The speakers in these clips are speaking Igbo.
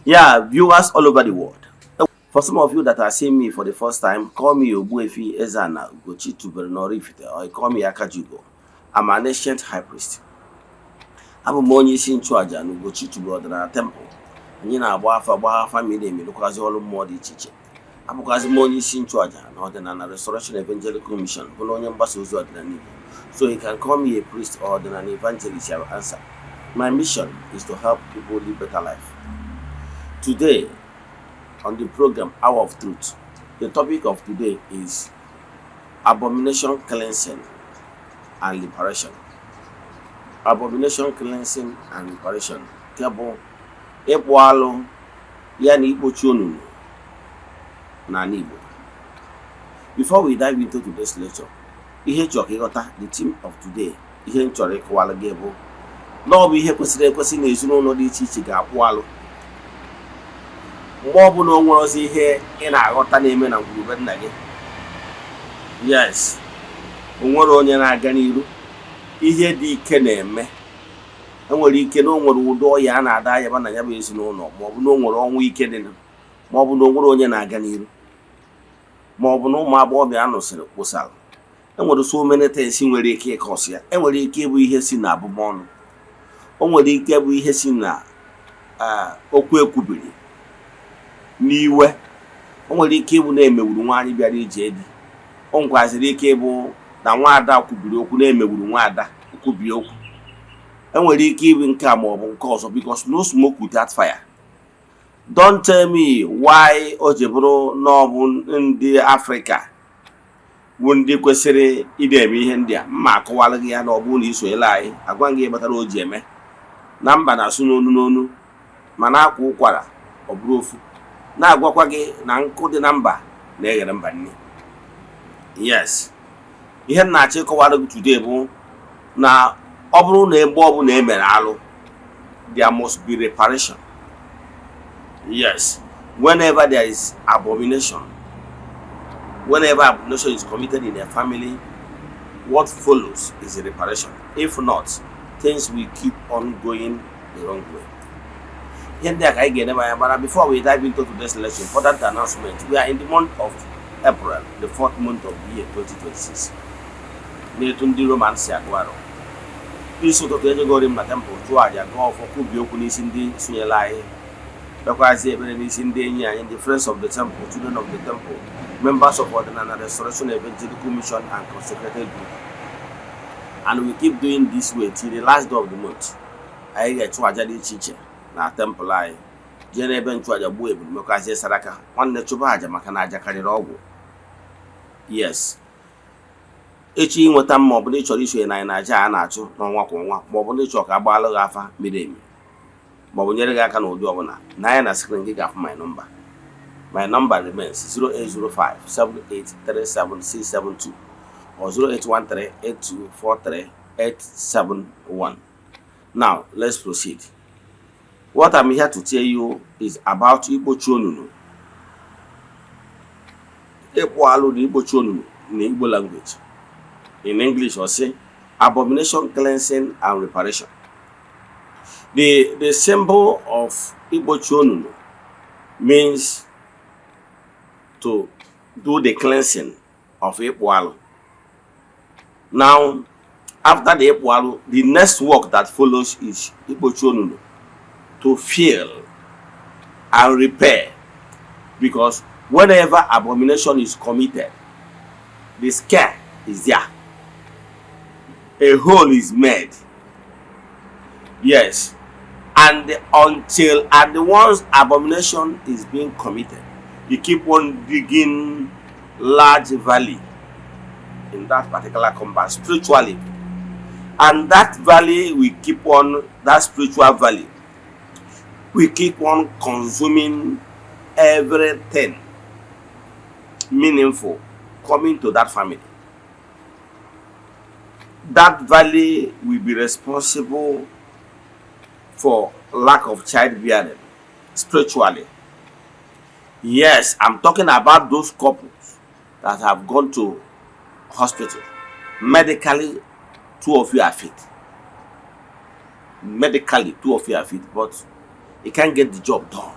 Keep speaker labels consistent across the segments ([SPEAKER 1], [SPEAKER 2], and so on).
[SPEAKER 1] Yeah, viewers all over the world. For some of you that are seeing me for the first time, call me Ogbuefi Ezana Ugochi Tubelu Oraifite, or you call me Akajugo. I'm an ancient high priest. Abụ m onye isi nchụaja na Ugochi Tubelu Ọdịnala Temple. Anyị na-agba afa, gbaa afa miri emi, lụkwazị ọrụ mmụọ dị iche iche. Abụkwazị m onye isi nchụaja na Ọdịnala Restoration Evangelical Mission, bụrụ onye mgbasa ozi ọdịnala Igbo. So you can call me a priest or ọdịnala evangelist, I will answer. My mission is to help people live better life. Today, on the program Hour of Truth, the topic of today is abomination cleansing and liberation. Abomination cleansing and liberation, nke bụ ịkpụ alụ ya na ikpochi onunu n'ala Igbo. Before we dive into today's lecture, ihe chọrọ ka ịghọta, the theme of today, ihe m chọrọ ịkọwara gị bụ na ọ bụ ihe kwesịrị ekwesị na ezinụlọ dị iche iche ga-akwụ alụ mgbe ọbụla o nwere ozi ihe ị na-aghọta na-eme na ngwurube nna gị. Yes, o nwere onye na-aga n'iru, ihe dị ike na-eme. Enwere ike na o nwere ụdị ọya a na-ada ayaba na ya bụ ezinụlọ, maọbụ na o nwere ọnwụ ike dị, maọbụ na o nwere onye na-aga n'iru, maọbụ na ụmụ agbọghọbịa anụsịrị kpụsara. Enwere so many things nwere ike ịkọsị ya. Enwere ike ịbụ ihe si na abụmọnụ, o nwere ike bụ ihe si na okwu ekwubiri n'iwe, o nwere ike ịbụ na emegburu nwaanyị bịara ije di, o nwekwaziri ike ịbụ na nwaada kwubiri okwu na emegburu nwaada kwubie okwu. Enwere ike ịbụ nke a ma ọ bụ nke ọzọ, because no smoke without fire. Don't tell me why o ji bụrụ na ọ bụ ndị Afrịka bụ ndị kwesịrị ịdị eme ihe ndị a. Mma akọwara gị ya na ọ bụrụ na isonyela anyị, agwa gị kpatara o ji eme na mba na-asụ n'onu n'onu ma na-akwa ụkwara ọ bụrụ ofu, na-agwakwa gị na nkụ dị na mba na-eghere mba nri. Yes, ihe m na-achọ ịkọwara gị today bụ na ọ bụrụ na ebe ọbụla e mere alụ, there must be reparation. Yes, whenever there is abomination, whenever abomination is committed in a family, what follows is a reparation. If not, things will keep on going the wrong way. Ihe ndị a ka anyị ga-enebe anya. Mana before we dive into today's lecture, important announcement: we are in the month of April, the fourth month of the year 2026, n'etu ndị Roman si agụ arọ. Isi ụtụtụ ejegori m na temple, chụọ àjà, gụọ ọfọ, kwubie okwu n'isi ndị sonyere anyị, kpekwazi ekpere n'isi ndị enyi anyị, the friends of the temple, children of the temple, members of Ọdịnala Restoration Evangelical Mission and consecrated group. And we keep doing this way till the last day of the month. Anyị ga-achụ àjà dị iche iche na temple anyị, jee n'ebe nchụàjà, gbuo ebulu, mekwazie saraka. Nwanne, chụba àjà, maka na àjà karịrị ọgwụ. Yes, echi ịnweta mma, ọ bụla ị chọrọ isonye na anyị na aja a na-achụ n'ọnwa kwa ọnwa, ma ọ bụ na ịchọ ka a gbaalụ gị afa miri emi, ma ọ bụ nyere gị aka n'ụdị ọbụla, na anya na screen gị ga-afụ my number. My number remains 0805 7837672 or 0813 8243 871. Now let's proceed. What I'm here to tell you is about ikpochi onunu, ịkpụ alụ na ikpochi onunu na Igbo language. In English or say abomination cleansing and reparation. The symbol of ikpochi onunu means to do the cleansing of ịkpụ alụ. Now, after the ịkpụ alụ, the next work that follows is ikpochi onunu, to fill and repair, because whenever abomination is committed, the scar is there, a hole is made. Yes, and until at the once abomination is being committed, you keep on digging large valley in that particular compound spiritually, and that valley will keep on, that spiritual valley will keep on consuming everything meaningful coming to that family. That valley will be responsible for lack of childbearing spiritually. Yes, I'm talking about those couples that have gone to hospital. Medically, two of you are fit. Medically, two of you are fit, but you can't get the job done.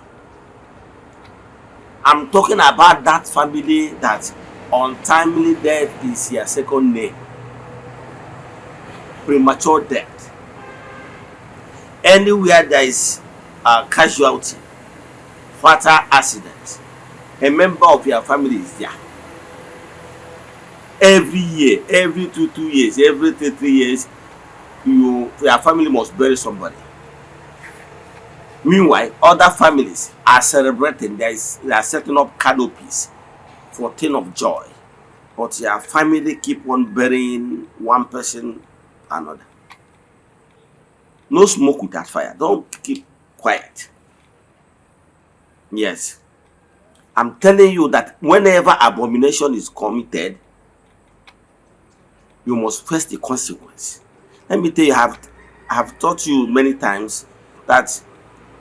[SPEAKER 1] I'm talking about that family that untimely death is your second name, premature death. Anywhere there is a casualty, fatal accident, a member of your family is there. Every year, every 2 2 years, every 3 3 years, your family must bury somebody. Meanwhile, other families are celebrating. They are setting up canopies for thing of joy, but your family keep on burying one person another. No smoke without fire. Don't keep quiet. Yes, I'm telling you that whenever abomination is committed, you must face the consequence. Let me tell you, I have taught you many times that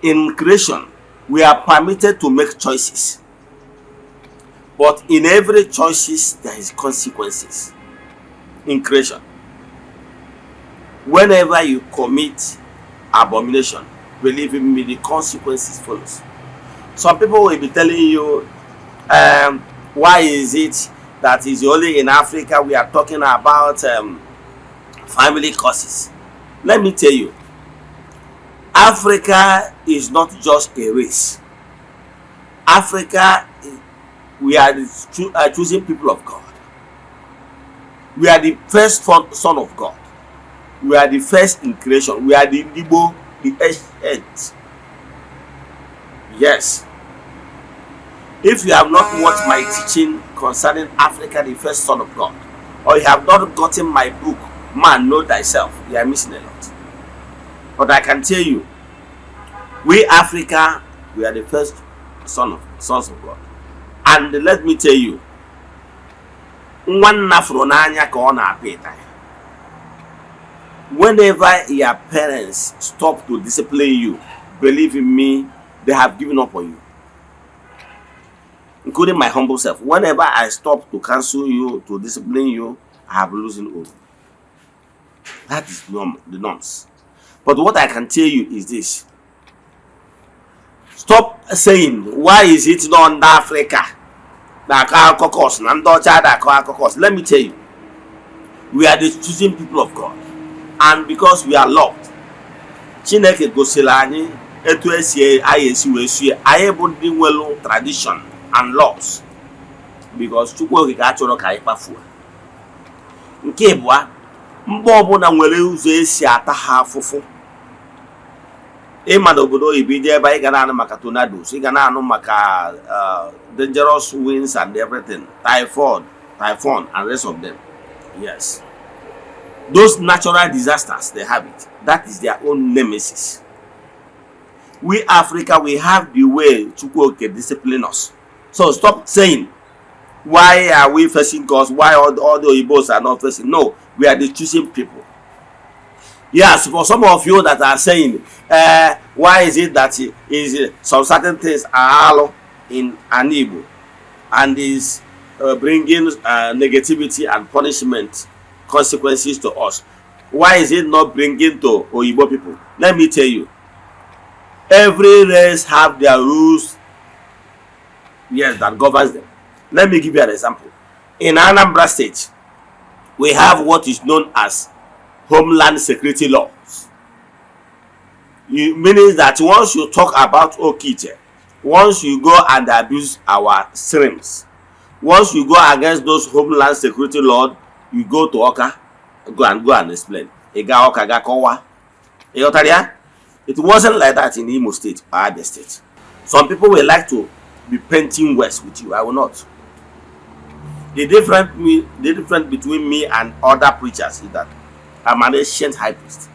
[SPEAKER 1] in creation, we are permitted to make choices. But in every choices, there is consequences. In creation, whenever you commit abomination, believe in me, the consequences follows. Some people will be telling you, why is it that is only in Africa we are talking about family curses? Let me tell you, Africa is not just a race. Africa, we are the choosing people of God. We are the first son of God. We are the first in creation. We are the Igbo, the ancient. Yes. If you have not watched my teaching concerning Africa, the first son of God, or you have not gotten my book, Man Know Thyself, you are missing a lot. But I can tell you, we Africa, we are the first sons of God. And let me tell you, nwa nna fụrụ n'anya ka ọ na-apịa ịtarị. Whenever your parents stop to discipline you, believe in me, they have given up on you. Including my humble self. Whenever I stop to counsel you, to discipline you, I have losing hope. That is the norms. But what I can tell you is this. Stop saying, "Why is it not under Africa?" Na-akọ akụkọ curse na ndị ọcha na-akọ akụkọ curse. Let me tell you, we are the choosing people of God. And because we are loved, Chineke gosiri anyị etu esi anyị esi wee sie anyị bụ ndị nwere tradition and laws because Chukwu Okike achọrọ ka anyị kpafuo. Nke ịbụa, mba ọbụla nwere ụzọ esi ata ha afụfụ. Ịma na obodo oyibo, ije ebe anyị ga na-anụ maka tornadoes, ị ga na-anụ maka dangerous winds and everything, typhoid, typhoon and rest of them. Yes, those natural disasters, they have it. That is their own nemesis. We Africa, we have the way Chukwu Okike discipline us. So stop saying, "Why are we facing curse? Why all the oyibos are not facing?" No, we are the choosing people. Yes, for some of you that are saying, why is it that is some certain things are alụ in an Igbo and is bringing negativity and punishment consequences to us, why is it not bringing to oyibo people? Let me tell you, every race have their rules, yes, that governs them. Let me give you an example. In Anambra State, we have what is known as homeland security laws. Meaning that once you talk about Oke Ite, once you go and abuse our streams, once you go against those homeland security law, you go to Awka, go and explain. Ị gaa Awka ga kọwaa. Ị ghọtara ya? It wasn't like that in Imo State or Abia State. Some people will like to be painting words with you. I will not. The difference between me and other preachers is that I'm an ancient high priest.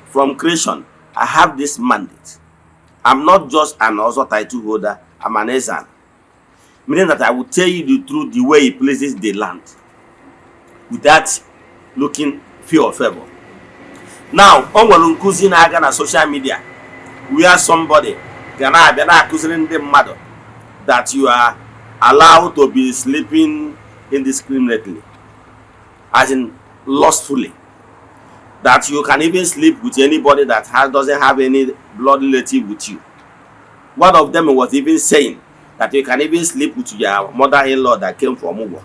[SPEAKER 1] From creation, I have this mandate. I'm not just an also title holder, I'm an Ezan. Meaning that I will tell you the truth the way it pleases the land without looking fear or favor. Now, o nwere nkụzi na-aga na social media where somebody ga na-abịa na-akụziri ndị mmadụ that you are allowed to be sleeping indiscriminately, as in lustfully, that you can even sleep with anybody that doesn't have any blood relative with you. One of them was even saying that That you can even sleep with your mother-in-law that came from Ugwo?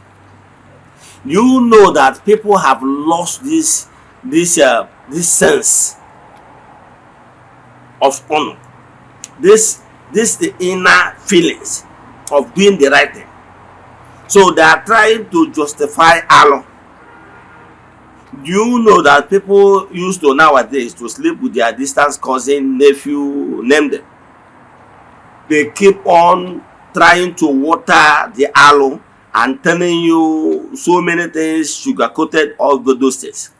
[SPEAKER 1] You know that people have lost this sense of honor, this the inner feelings of doing the right thing. So they are trying to justify alụ. Do you know that people used to nowadays to sleep with their distant cousin, nephew, name them? They keep on trying to water the alụ and telling you so many things, sugar coated all those things.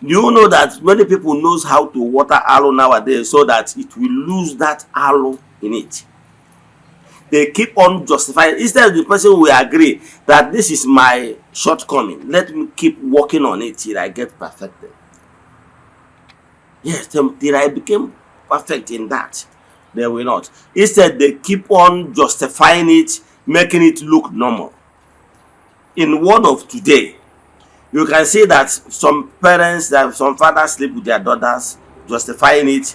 [SPEAKER 1] Do you know that many people knows how to water alụ nowadays so that it will lose that alụ in it? They keep on justifying. Instead, the person will agree that this is my shortcoming, let me keep working on it till I get perfected. Yes, till I became perfect in that. They will not. Instead, they keep on justifying it, making it look normal. In world of today, you can see that some parents, that some fathers sleep with their daughters, justifying it.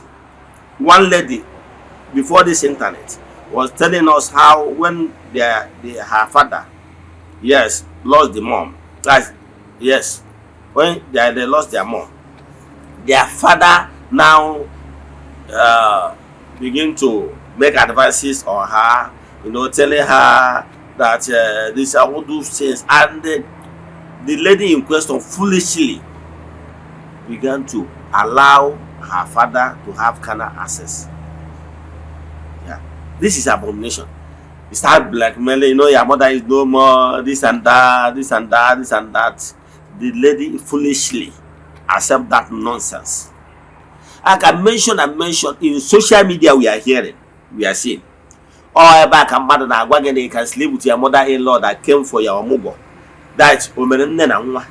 [SPEAKER 1] One lady before this internet was telling us how when her father, yes, lost the mom. That's, yes, when they lost their mom, their father now begin to make advices on her, telling her that this, I will do things, and the lady in question foolishly began to allow her father to have carnal access. Yeah, this is abomination. You start blackmailing, your mother is no more, this and that, this and that, this and that. The lady foolishly accept that nonsense. I can mention and mention. In social media, we are hearing, we are seeing. Ọ ebe a ka mmadụ na-agwa gị na you can sleep with your mother-in-law that came for your ọmụgwọ. That o mere nne na nwa.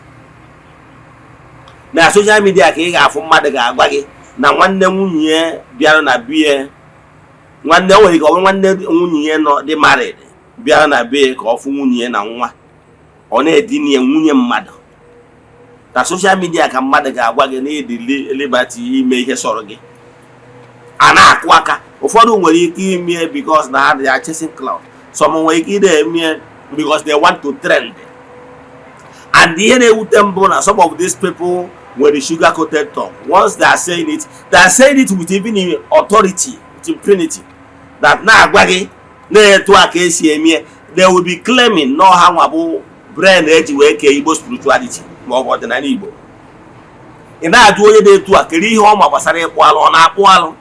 [SPEAKER 1] Na social media ka ị ga-afụ mmadụ ga-agwa gị na nwanne nwunye ya bịara na bie nwanne, o nwere ike ọ bụrụ nwanne nwunye ya nọ dị married, bịara na be ka ọ fụ nwunye ya na nwa, ọ na-edina ya, nwunye mmadụ. Na social media ka mmadụ ga-agwa gị na ịdị liberty ime ihe sọrọ gị, a na-akụ aka. Ụfọdụ nwere ike ime because na ha dị are chasing clout. Some nwere ike ide eme because they want to trend. And ihe na-ewute mbụ na some of these people nwere sugar coated tongue. Once they are saying it, they are saying it with even authority, with impunity, that na-agwa gị na-etu a ka esi eme. They will be claiming na ọha nwa bụ brain eji wee kee Igbo spirituality ma ọ bụ ọdịnala Igbo. Ị na-ajụ onye na-etu a, kedu ihe ọ ma gbasara ịkpụ alụ? Ọ na-akpụ alụ?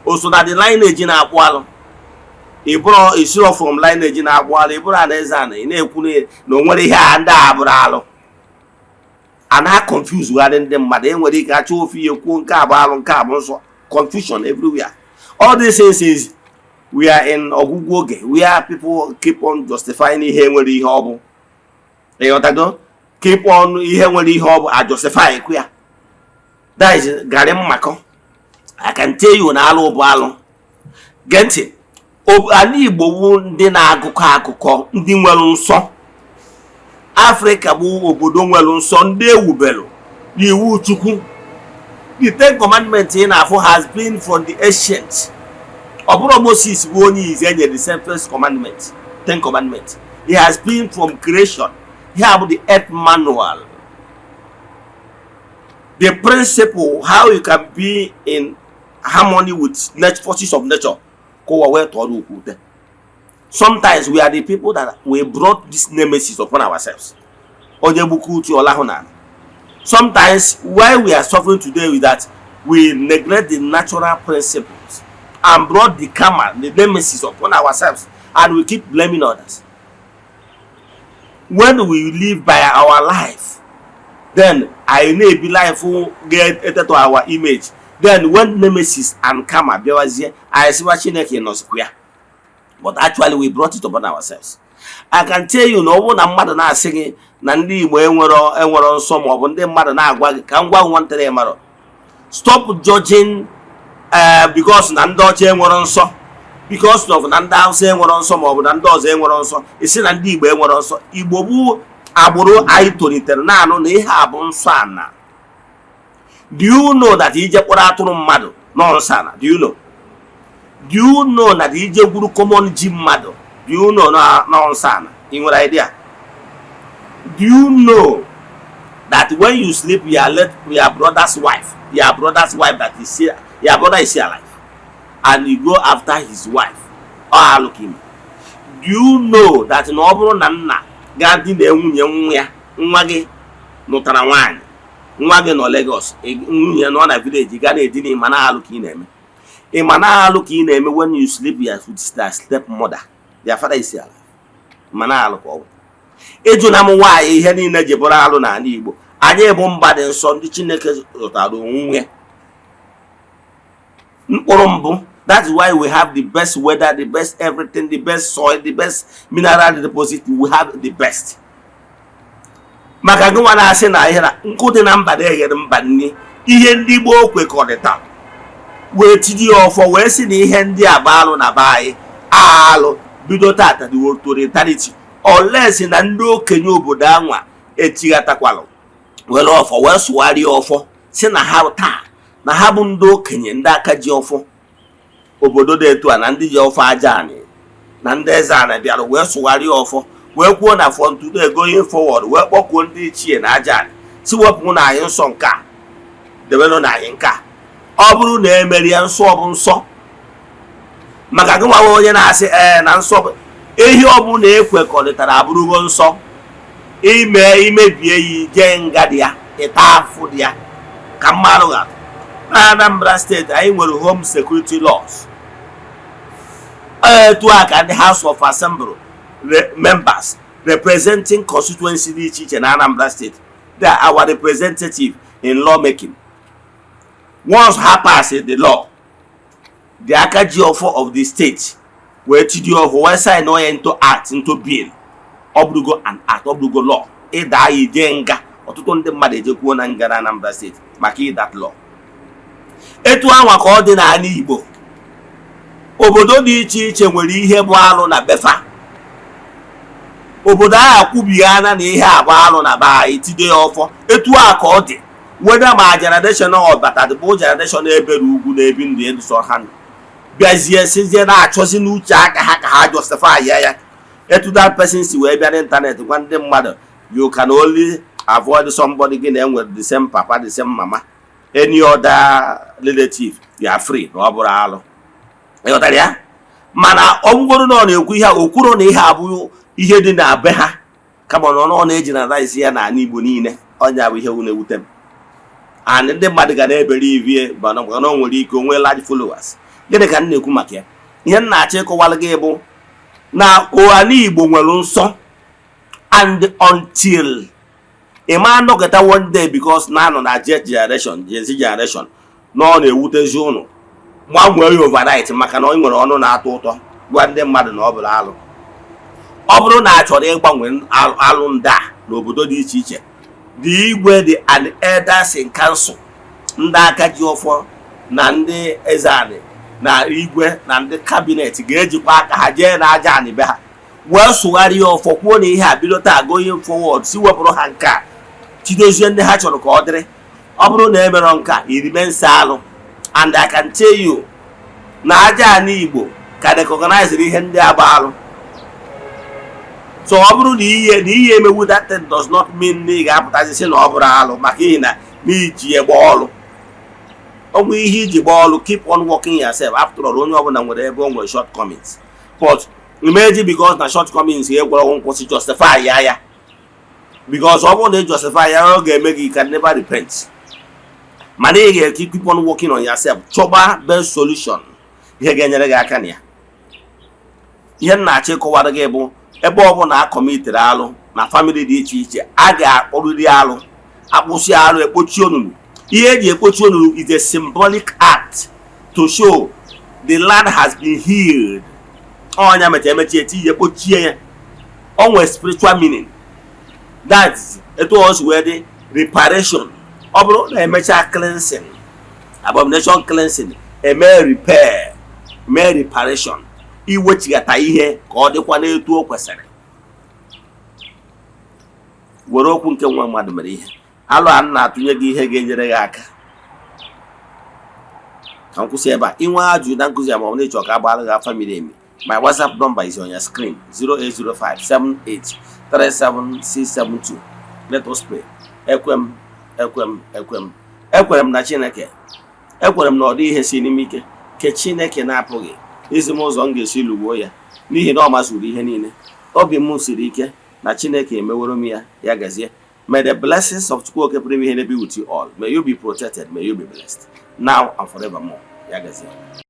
[SPEAKER 1] O so na the lineage na-akpụ alụ? Ị bụrụ isiro from lineage na-akpụ alụ, ị bụrụ ana eze ana, ị na-ekwu na o nwere ihe a ndị a bụrụ alụ. A na-confuse gharị ndị mmadụ. E nwere ike achọ ofu ihe kwuo, nke a bụ alụ, nke a bụ nsọ. Confusion everywhere. All these things is we are in ọgwụgwụ oge where people keep on justifying ihe nwere ihe ọ bụ. Ịghọtago? Keep on ihe nwere ihe ọ bụ a justify kwu ya. That is garị mmakọ. I can tell you na alụ bụ alụ. Gee ntị, ala Igbo wu ndị na-agụkọ akụkọ, ndị nwere nsọ. Afrịka bụ obodo nwere nsọ, ndị ewubelu n'iwu Chukwu. The Ten Commandment ị na-afụ has been from the ancient. Ọ bụrụ Moses bụ onye izi enyere the same first commandment, Ten Commandment. It has been from creation. Here bụ the earth manual, the principle how you can be in harmony with forces of nature, ka ụwa wee tọọrọ okwute. Sometimes we are the people that we brought this nemesis upon ourselves. Onye gbuku uche ọlahụ na sometimes why we are suffering today is that we neglect the natural principles and brought the karma, the nemesis, upon ourselves, and we keep blaming others. When we live by our life, then anyị na-ebi life ga-etetọ our image. Then when nemesis and karma bịawazie, anyị sịwa Chineke nọzikwa ya, but actually we brought it upon ourselves. I can tell you na ọ bụrụ na mmadụ na-asị gị na ndị Igbo enwero nsọ, ma ọ bụ ndị mmadụ na-agwa gị, ka m gwa gị nwantịrị marọ, stop judging because na ndị ọcha enwero nsọ, because of na ndị Hausa enwero nsọ, ma ọ bụ na ndị ọzọ enwero nsọ, isi na ndị Igbo enwero nsọ. Igbo bụ agbụrụ anyị tolitere na-anụ na ihe a bụ nsọ ana. Do you know that ije kpọrọ atụrụ mmadụ nọ nsọ ana? Do you know that ije gwuru common ji mmadụ Do you know na nsọ ana? Ị nwere idea? Do you know that when you sleep your late your brother's wife, your brother's wife that is still, your brother is still alive, and you go after his wife, ọ alụ ka ime? Do you know that na ọ bụrụ na nna gaa dina nwunye nwa ya, nwa gị nụtara nwaanyị, nwa gị nọ Lagos, nwunye nọ na village, gaa na-edina, ịma na alụ ka ị na-eme? Ịma na alụ ka ị na-eme when you sleep with their step mother, their father is alive? Ma na alụ ka ọ bụ. Ịjụ na m nwaanyị, ihe niile ji bụrụ alụ n'ala Igbo, anyị bụ mba dị nsọ, ndị Chineke zụtara onwunwe mkpụrụ mbụ. That's why we have the best weather, the best everything, the best soil, the best mineral deposit. We have the best. Maka gị nwa na-asị na ihe na nkụ dị na mba na-eghere mba nni, ihe ndị gboo kwekọrịta wee tinye ya ọfọ, wee sị na ihe ndị a bụ alụ na be anyị, alụ bido tata dị to eternity, unless na ndị okenye obodo anwa echighatakwalụ were ọfọ wee sụgharịa ọfọ, si na ha taa na ha bụ ndị okenye, ndị aka ji ọfọ obodo dị etu a, na ndị ji ọfọ aja anị na ndị eze anị bịara wee sụgharịa ọfọ, wee kwuo na from today going forward, wee kpọkuo ndị ichie na aja anị, si wepụ na anyị nsọ nke a, debenụ na anyị nke a. Ọ bụrụ na emerie, nsọ bụ nsọ. Maka gị nwa onye na-asị ee na nsọ bụ ehi ọbụla ekwekọrịtara abụrụgo nsọ, ime imebie ya, ije nga dị ya, ịta afụ dị ya. Ka mmadụ ga na Anambra Steeti, anyị nwere home security laws. Etu a ka ndị House of Assembly members representing constituency dị iche iche na Anambra Steeti, they are our representative in lawmaking. Once ha pass the law, the aka ji ọfọ of the state wee tinye ọfọ, wee sign ya into act, into bill, ọ bụrụgo an act, ọ bụrụgo law. Ịda ya, ije nga. Ọtụtụ ndị mmadụ ejekwuo na nga na Anambra Steeti maka ịdat law. Etu anwa ka ọ dị n'ala Igbo. Obodo dị iche iche nwere ihe bụ alụ na befa. Obodo ahụ akwubighana na ihe a bụ alụ na be anyị, tinye ya ọfọ. Etu a ka ọ dị weda ma generation ọbata bụ generation ebere ugwu na-ebi ndụ edusọ ha bịazie sizie na-achọzi n'uche aka ha ka ha justify ya. Ya etu that person si wee bịa n'ịntanetị gwa ndị mmadụ, you can only avoid somebody gị na enwere the same papa, the same mama, any other relative, you are free, na ọ bụrụ alụ. Ịghọtara ya? Mana ọ bụgoro na ọ na-ekwu ihe a, o kwuru na ihe abụ ihe dị na be ha, kama na ọ na-eji na rice ya n'ala Igbo niile. Ọnya bụ ihe na-ewute m, and ndị mmadụ ga na-ebere ivie mana na o nwere ike onwe large followers. Gịnị ka m na-ekwu maka ya? Ihe m na-achọ ịkọwara gị bụ na ala Igbo nwere nsọ, and until ị ma anọkọta one day, because na anọ na Gen generation, Gen Z generation, na ọ na-ewutezi ụnụ, gbanwee ya overnight maka na ọ nwere ọnụ na-atọ ụtọ gwa ndị mmadụ na ọ bụrụ alụ. Ọ bụrụ na a chọrọ ịgbanwe alụ ndị a n'obodo dị iche iche, the igwe, the and elders in council, ndị aka ji ọfọ na ndị eze anị na igwe na ndị cabinet ga-ejikwa aka ha jee na aja anị be ha wee sụgharịa ọfọ, kwuo na ihe a bido taa going forward, si wepụrụ ha nke a, chidozie ndị ha chọrọ ka ọ dịrị. Ọ bụrụ na emerọ nke a, irime nsọ alụ. And I can tell you na aja anị Igbo ka recognize ihe ndị a bụ alụ. So ọ bụrụ na ihe emewu that thing does not mean na ị ga-apụtazi sị na ọ bụrụ alụ, maka ihi na n'iji ya gbaa ọlụ. Ọ bụ ihe iji gbaa ọlụ. Keep on working yourself. After all, onye ọbụla nwere ebe o nwere shortcomings, but imeji because na shortcomings ya gwara nkwụsị justify ya ya, because ọ bụrụ na ị justify ya, ọ ga-eme gị can never repent. Mana ị ga-eke keep on working on yourself, chọba best solution, ihe ga-enyere gị aka na ya. Ihe m na-achọ ịkọwara gị bụ ebe ọbụla a commitere alụ na family dị iche iche, a ga-akpọrịrị alụ, akpụsị alụ, ekpochi onunu. Ihe eji ekpochi onunu is a symbolic act to show the land has been healed. Ọnya mecha emechi eti ihe kpochie ya, o nwere spiritual meaning. That's etu o si wee dị reparation. Ọ bụrụ na emechaa cleansing, abomination cleansing, eme repair, mee reparation, iwechighata ihe ka ọ dịkwa n'etu o kwesịrị. Were okwu nke nwa mmadụ mere ihe alụ a na-atụnye gị, ihe ga-enyere gị aka. Ka m kwụsị ebe a. Inwe ajụjụ na nkụzi a, ma ọ bụ na ịchọ ka a gbara gị afa miri emi. My WhatsApp number is on your screen, 08057837672. Let us pray. Ekwe m, ekwe m, ekwe m, ekwere m na Chineke. Ekwere m na ọ dị ihe si n'ime ike ke Chineke na-apụghị izi m ụzọ m ga-esi lụgbuo ya, n'ihi na ọ mazuru ihe niile. Obi m siri ike na Chineke emeworo m ya. Ya gazie. May the blessings of Chukwu Oke pụrụ ime ihe be with you all. May you be protected. May you be blessed now and forevermore. Ya gazie.